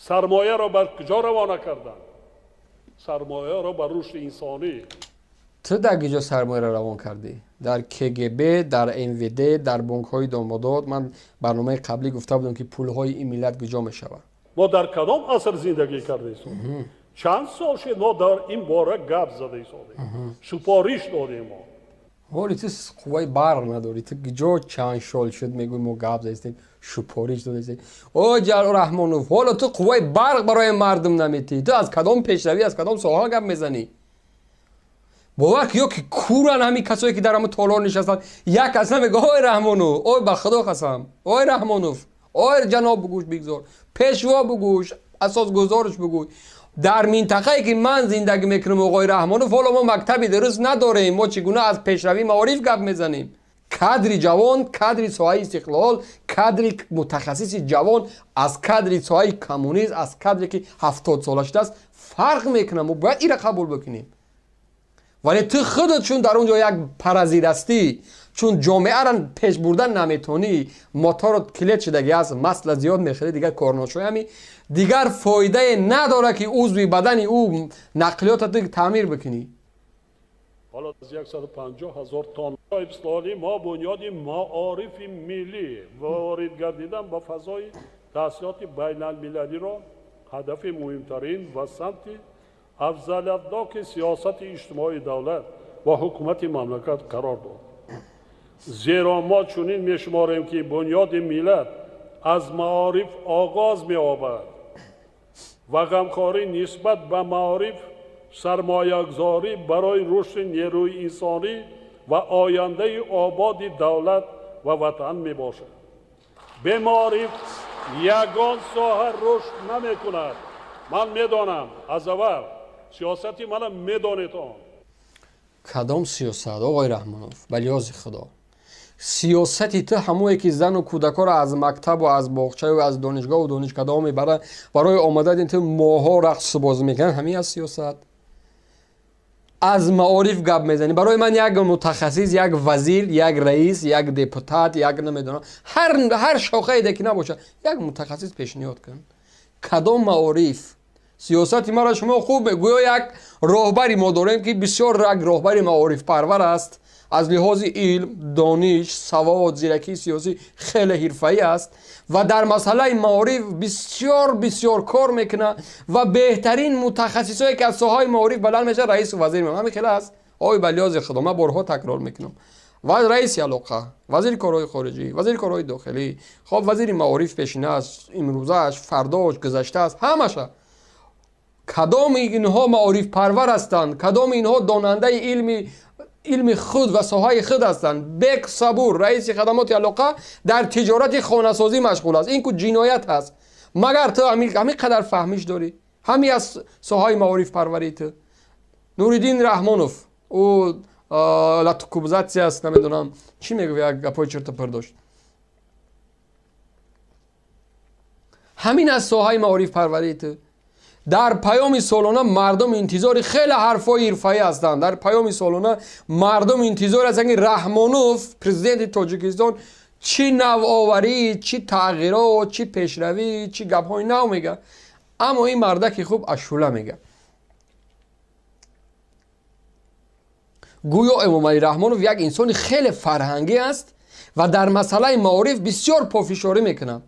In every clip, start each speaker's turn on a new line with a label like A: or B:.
A: Сармояро бар куҷо равона карданд? Сармояро ба рушди инсонӣ.
B: Ту дар куҷо сармояро равон кардӣ? Дар КГБ, дар МВД, дар бонкҳои домодод. Ман барномаи қаблӣ гуфта будам, ки пулҳои ин миллат куҷо мешавад.
A: Мо дар кадом аср зиндагӣ кардаистем? Чанд сол шуд мо дар ин бора гап задаистем, супориш додем мо.
B: Ҳоли ту қувваи барқ надорӣ. Ту куҷо чанд сол шуд мегӯй мо гап задаистем, супориш додаистем? О Ҷалол Раҳмонов, ҳоло ту қувваи барқ барои мардум наметиҳӣ. Ту аз кадом пешравӣ, аз кадом соҳа гап мезанӣ? Бовар ки ё ки кӯран ҳамин касое ки дар ҳамон толор нишастанд. Як кас намега: ой Раҳмонов, ой ба худо қасам, ой Раҳмонов, ой ҷаноб бугӯш, бигзор пешво бугӯш, асосгузорш бугӯй. Дар минтақае ки ман зиндагӣ мекунам, оғои Раҳмонов, ҳоло мо мактаби дуруст надорем. Мо чӣ гуна аз пешравии маориф гап мезанем? Кадри ҷавон, кадри соҳаи истиқлол, кадри мутахассиси ҷавон аз кадри соҳаи коммунизм, аз кадре ки 70 сола шудааст, фарқ мекунад. Мо бояд инро қабул бикунем. Вале ту худат чун дар он ҷо як паразит ҳастӣ, чун ҷомеаро пеш бурдан наметонӣ, моторот килет шудагӣ аст, масла зиёд мехӯрӣ, дигар корношоями, дигар фоидае надорад, ки узви бадани ӯ нақлиёта ту таъмир бикунӣ.
A: Ҳоло аз 150 ҳазор тонна истиқлолӣ мо бунёди маорифи миллӣ ва ворид гардидан ба фазои таҳсилоти байналмилалиро ҳадафи муҳимтарин ва самти афзалиятноки сиёсати иҷтимоии давлат ва ҳукумати мамлакат қарор дод. Зеро мо чунин мешуморем, ки бунёди миллат аз маориф оғоз меёбад ва ғамхорӣ нисбат ба маориф сармоягузорӣ барои рушди нерӯи инсонӣ ва ояндаи ободи давлат ва ватан мебошад. Бе маориф ягон соҳа рушд намекунад. Ман медонам, аз аввал сиёсати мана медонед он.
B: Кадом сиёсат, оғои Раҳмонов? Ба лиҳози худо, сиёсати ту ҳамое ки зану кӯдакҳоро аз мактабу аз боғчаю аз донишгоҳу донишкадаҳо мебарад, барои омадани ту моҳҳо рақсу бозӣ мекунанд. Ҳамин аст сиёсат? Аз маориф гап мезанӣ. Барои ман як мутахассис, як вазир, як раис, як депутат, як намедонам, ҳар шохае ки набошад, як мутахассис пешниҳод кун. Кадом маориф? Сиёсати маро шумо хуб. Гӯё як роҳбари мо дорем, ки бисёр як роҳбари маорифпарвар аст, аз лиҳози илм, дониш, савод, зиракии сиёсӣ хеле ҳирфаӣ аст ва дар масъалаи маориф бисёр бисёр кор мекунад ва беҳтарин мутахассисое ки аз соҳаи маориф баланд мешавад, раису вазир. Ҳамин хеле аст? Ой, ба лиҳози худо, ман борҳо такрор мекунам: раиси алоқа, вазири корҳои хориҷӣ, вазири корҳои дохилӣ, хоб, вазири маориф пешинааст, имрӯзааш, фардош, гузаштааст, ҳамаша. Кадоми инҳо маорифпарвар ҳастанд? Кадоми инҳо донандаи илми худ ва соҳаи худ ҳастанд? Бек Сабур, раиси хадамоти алоқа, дар тиҷорати хонасозӣ машғул аст. Ин ку ҷиноят ҳаст. Магар ту ҳамин қадар фаҳмиш дорӣ? Ҳами аз соҳаи маорифпарварии ту Нуриддин Раҳмонов, ӯ латукубзатсия аст, намедонам чӣ мегӯ, як гапҳои чирту пир дошт. Ҳамин аз соҳаи маорифпарварии ту? Дар паёми солона мардум интизори хеле ҳарфҳои ҳирфаӣ ҳастанд. Дар паёми солона мардум интизор ҳастанд, ки Раҳмонов, президенти Тоҷикистон, чӣ навоварӣ, чӣ тағйирот, чӣ пешравӣ, чӣ гапҳои нав мега. Аммо ин мардаки хуб ашула мега. Гӯё Эмомалӣ Раҳмонов як инсони хеле фарҳангӣ аст ва дар масъалаи маориф бисёр пофишорӣ мекунад.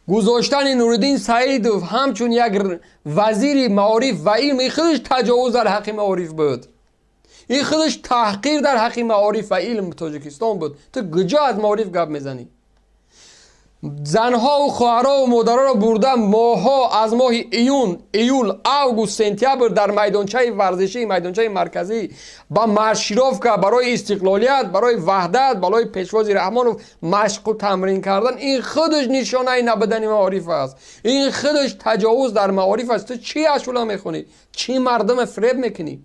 B: Гузоштани Нуриддин Саидов ҳамчун як вазири маориф ва илм, ин худаш таҷовуз дар ҳаққи маориф буд, ин худаш таҳқир дар ҳаққи маориф ва илм Тоҷикистон буд. Ту куҷо аз маориф гап мезанӣ? Занҳову хоҳарову модароро бурда моҳҳо, аз моҳи июн, июл, август, сентябр дар майдончаи варзишӣ, майдончаи марказӣ ба маршировка барои истиқлолият, барои ваҳдат, барои пешвози Раҳмонов машқу тамрин кардан, ин худаш нишонаи набудани маориф аст, ин худаш таҷовуз дар маориф аст. Ту чӣ ашула мехонӣ? Чӣ мардуме фиреб мекунӣ?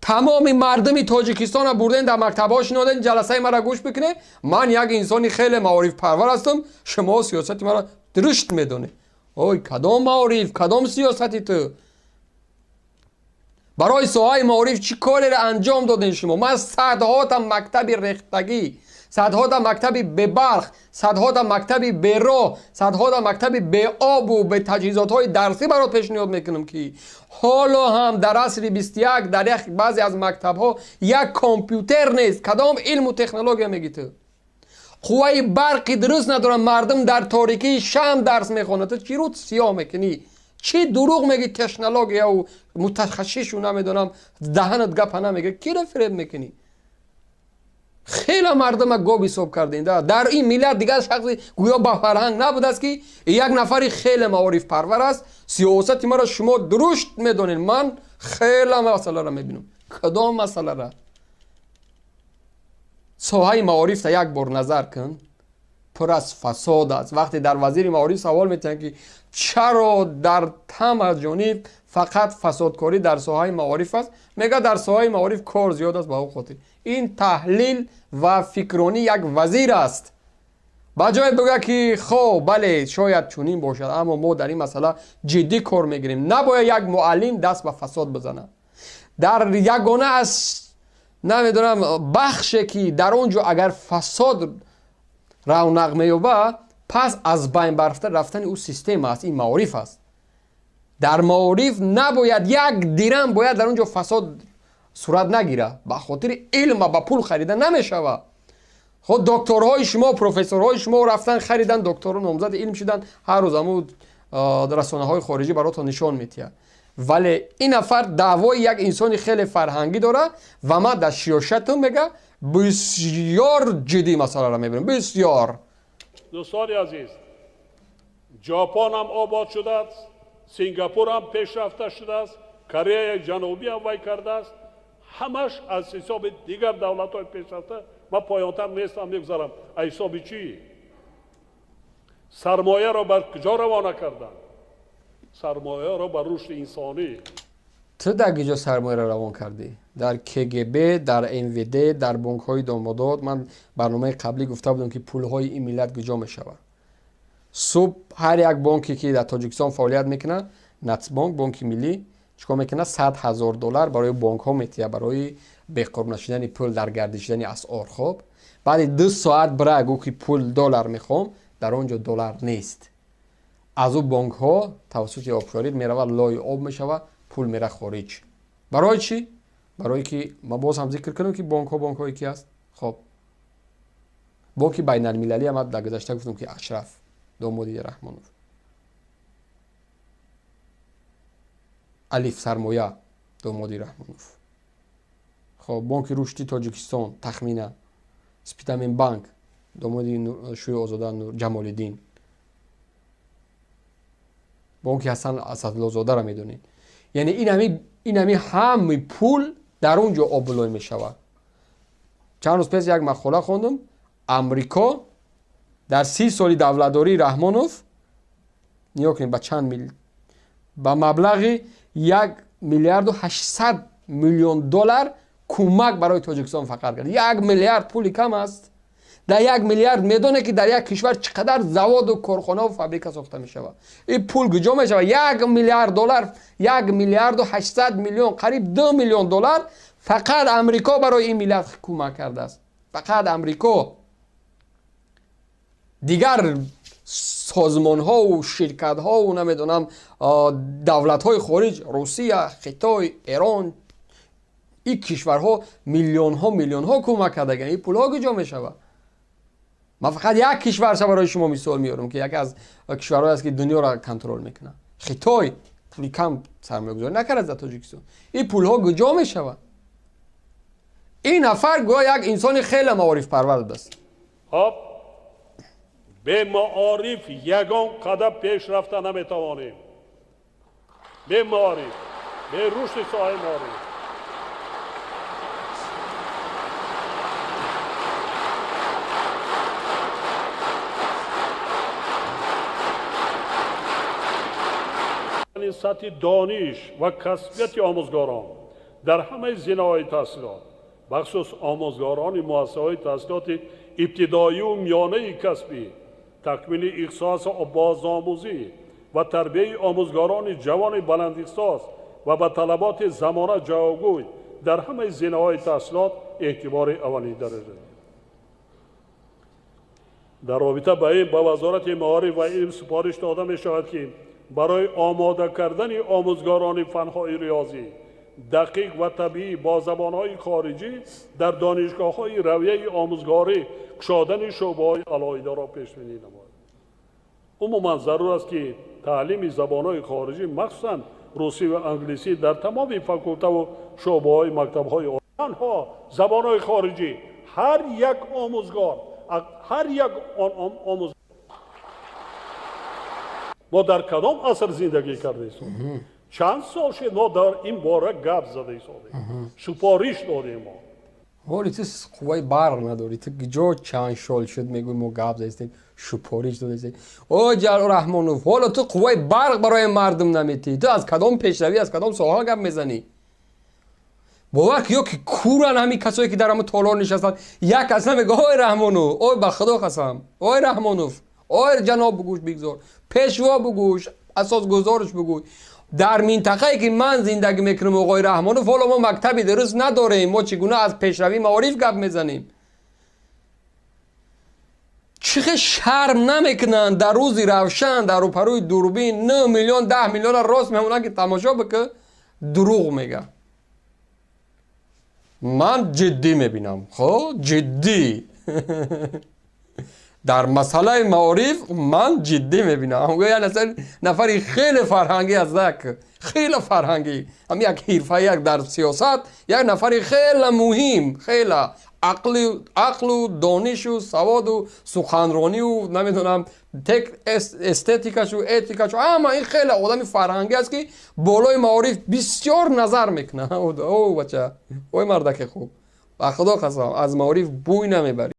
B: Тамоми мардуми Тоҷикистонро бурден, дар мактабҳо шиноден. Ҷаласаи маро гӯш бикунед, ман як инсони хеле маорифпарвар ҳастам, шумо сиёсати маро дурушт медонед. Ой, кадом маориф, кадом сиёсати ту? Барои соҳаи маориф чӣ кореро анҷом додем шумо? Ман садҳота мактаби рехтагӣ, Садҳота мактаби бебарқ, садҳота мактаби бероҳ, садҳота мактаби беобу бетаҷҳизотҳои дарсӣ барот пешниҳод мекунам, ки ҳоло ҳам дар асри 21 дар баъзе аз мактабҳо як компютер нест. Кадом илму технология мегӣ ту? Қувваи барқи дуруст надорад, мардум дар торикии шам дарс мехонад. Ту чӣ рӯз сиёҳ мекунӣ? Чӣ дурӯғ мегӣ? Технологияу мутахассишу намедонам, даҳанат гапа намегӣ, киро фиреб мекунӣ? Хеле мардума гов ҳисоб кардем. Дар ин миллат дигар шахси гӯё ба фарҳанг набудааст, ки як нафари хеле маорифпарвар аст. Сиёсати маро шумо дурушт медонед, ман хеле масъаларо мебинам. Кадом масъалара? Соҳаи маорифта як бор назар кун, пур аз фасод аст. Вақте дар вазири маориф савол метиҳанд, ки чаро дар ҳама ҷониб фақат фасодкорӣ дар соҳаи маориф аст, мегӯяд дар соҳаи маориф кор зиёд аст. Ба ӯ хотир ин таҳлил ва фикронӣ як вазир аст. Ба ҷое бигӯяд, ки хоб, бале, шояд чунин бошад, аммо мо дар ин масъала ҷиддӣ кор мегирем. Набояд як муаллим даст ба фасод бизанад. Дар ягона аз намедонам бахше, ки дар он ҷо агар фасод равнақ меёбад, пас аз байн рафтани ӯ система аст, ин маориф аст. Дар маориф набояд як дирам бояд дар он ҷо фасод сурат нагирад. Ба хотири илма ба пул харида намешавад. Худ докторҳои шумо, профессорҳои шумо рафтан харидан, доктору номзади илм шудан, ҳар рӯз ҳамун расонаҳои хориҷӣ баротон нишон метиҳад. Вале ин нафар даъвои як инсони хеле фарҳангӣ дорад ва ман дар сиёсатам мега бисёр ҷиддӣ масъаларо мебинам. Бисёр.
A: Дӯстони азиз, Ҷопон ҳам обод шудааст, Сингапур ҳам пешрафта шудааст, Кореяи Ҷанубӣ ҳам вай кардааст. Ҳамаш аз ҳисоби дигар давлатҳои пешрафта. Ман поёнтар нестам, мегузарам. Аз ҳисоби чӣ? Сармояро ба куҷо равона карданд? Сармояро ба рушди инсонӣ.
B: Ту дар куҷо сармояро равон кардӣ? Дар КГБ, дар МВД, дар бонкҳои домодод. Ман барномаи қаблӣ гуфта будам, ки пулҳои ин миллат куҷо мешавад. Субҳ ҳар як бонке, ки дар Тоҷикистон фаъолият мекунад, Нацбонк, бонки миллӣ, чикор мекунад? 100 000 доллар барои бонкҳо метиҳад барои беқурб нашудани пул дар гардишидани асъор. Хоб, баъди 2 соат бира гӯ, ки пул доллар мехоҳам, дар он ҷо доллар нест. Аз ӯ бонкҳо тавассути обшорӣ меравад, лои об мешавад, пул мера хориҷ. Барои чӣ? Барое ки ма боз ҳам зикр кунам, ки бонкҳо бонкҳое ки аст. Хоб, бонки байналмилалӣ ам дар гузашта гуфтам, ки Ашраф домоди Раҳмонов, Алиф Сармоя домоди Раҳмонов, хоб, Бонки рушди Тоҷикистон тахмина, Спитамен банк домоди шӯи Озода Ҷамолиддин, бонки Ҳасан Асадлозодаро медонед. Яъне инами ҳами пул дар он ҷо обулой мешавад. Чанд рӯз пеш як мақола хондум: Амрико дар 30 соли давлатдории Раҳмонов, нигоҳ кунед, ба чанд мил, ба маблағи 1 миллиарду 800 миллион доллар кӯмак барои Тоҷикистон фақат кард. 1 миллиард пули кам аст? Дар 1 миллиард медоне, ки дар як кишвар чӣ қадар заводу корхонаву фабрика сохта мешавад? Ин пул куҷо мешавад? 1 миллиард доллар, 1 миллиарду 800 миллион, қариб 2 миллион доллар фақат Амрико барои ин миллат кӯмак кардааст. Фақат Амрико. Дигар созмонҳову ширкатҳову намедонам давлатҳои хориҷ, Русия, Хитой, Эрон, ин кишварҳо миллионҳо миллионҳо кӯмак кардаган. Ин пулҳо куҷо мешавад? Ман фақат як кишварша барои шумо мисол меорам, ки яке аз кишварҳое аст, ки дунёро контрол мекунад. Хитой пули кам сармоягузорӣ накард дар Тоҷикистон. Ин пулҳо куҷо мешавад? Ин нафар гӯё як инсони хеле маорифпарвар будааст.
A: Хоб, бе маориф ягон қадам пеш рафта наметавонем. Бе маориф, бе рушди соҳаи маориф. Сатҳи дониш ва касбияти омӯзгорон дар ҳамаи зинаҳои таҳсилот, бахусус омӯзгорони муассисаҳои таҳсилоти ибтидоию миёнаи касбӣ, такмили ихтисосу бозомӯзӣ ва тарбияи омӯзгорони ҷавони баландихтисос ва ба талаботи замона ҷавобгӯй дар ҳамаи зинаҳои таҳсилот эътибори аввалин дараҷа. Дар робита ба ин ба Вазорати маориф ва илм супориш дода мешавад, ки барои омода кардани омӯзгорони фанҳои риёзӣ, дақиқ ва табиӣ бо забонҳои хориҷӣ дар донишгоҳҳои равияи омӯзгорӣ кушодани шӯъбаҳои алоҳидаро пешбинӣ намояд. Умуман зарур аст, ки таълими забонҳои хориҷӣ, махсусан русӣ ва англисӣ, дар тамоми факултаву шӯъбаҳои мактабҳои танҳо забонҳои хориҷӣ ҳар як омӯзгор, ҳар як омӯз. Мо дар кадом аср зиндагӣ карда истодем? Чанд сол шуд, мо дар ин бора гап зада истодем, супориш додем мо.
B: Ҳоли ту қувваи барқ надорӣ. Ту ҷо чанд шол шуд, мегӯй, мо гап задистем, супориш додастем. О Ҷалол Раҳмонов, ҳоло ту қувваи барқ барои мардум наметиҳӣ. Ту аз кадом пешравӣ, аз кадом соҳа гап мезанӣ? Бовар ки, ё ки куран ҳамин касое, ки дар ҳамн толор нишастанд. Як кас намега: «Ой Раҳмонов, ой, ба Худо қасам, ой Раҳмонов, ой ҷаноб, бугӯш, бигзор пешво бугӯш, асосгузорш бугӯй». Дар минтақае, ки ман зиндагӣ мекунам, оғои Раҳмонов, ҳоло мо мактаби дуруст надорем. Мо чӣ гуна аз пешравии маориф гап мезанем? Чӣ хел шарм намекунанд, дар рӯзи равшан, дар рӯпарӯи дурбин 9 миллион, 10 миллиона рост мемонанд, ки тамошо бикӣ, дурӯғ мега. Ман ҷиддӣ мебинам. Хо, ҷиддӣ дар масъалаи маориф ман ҷиддӣ мебинам. Як нафари хеле фарҳангӣ аст, хеле фарҳангӣ, ҳам як ҳирфа, як дар сиёсат як нафари хеле муҳим, хеле ақлу донишу саводу суханронию, намедонам, эстетикашу, этикашу, ҳама ин хеле одами фарҳангӣ аст, ки болои маориф бисёр назар мекунад. О бача, ой мардаки хуб, ба Худо қасам, аз маориф бӯй намебарӣ.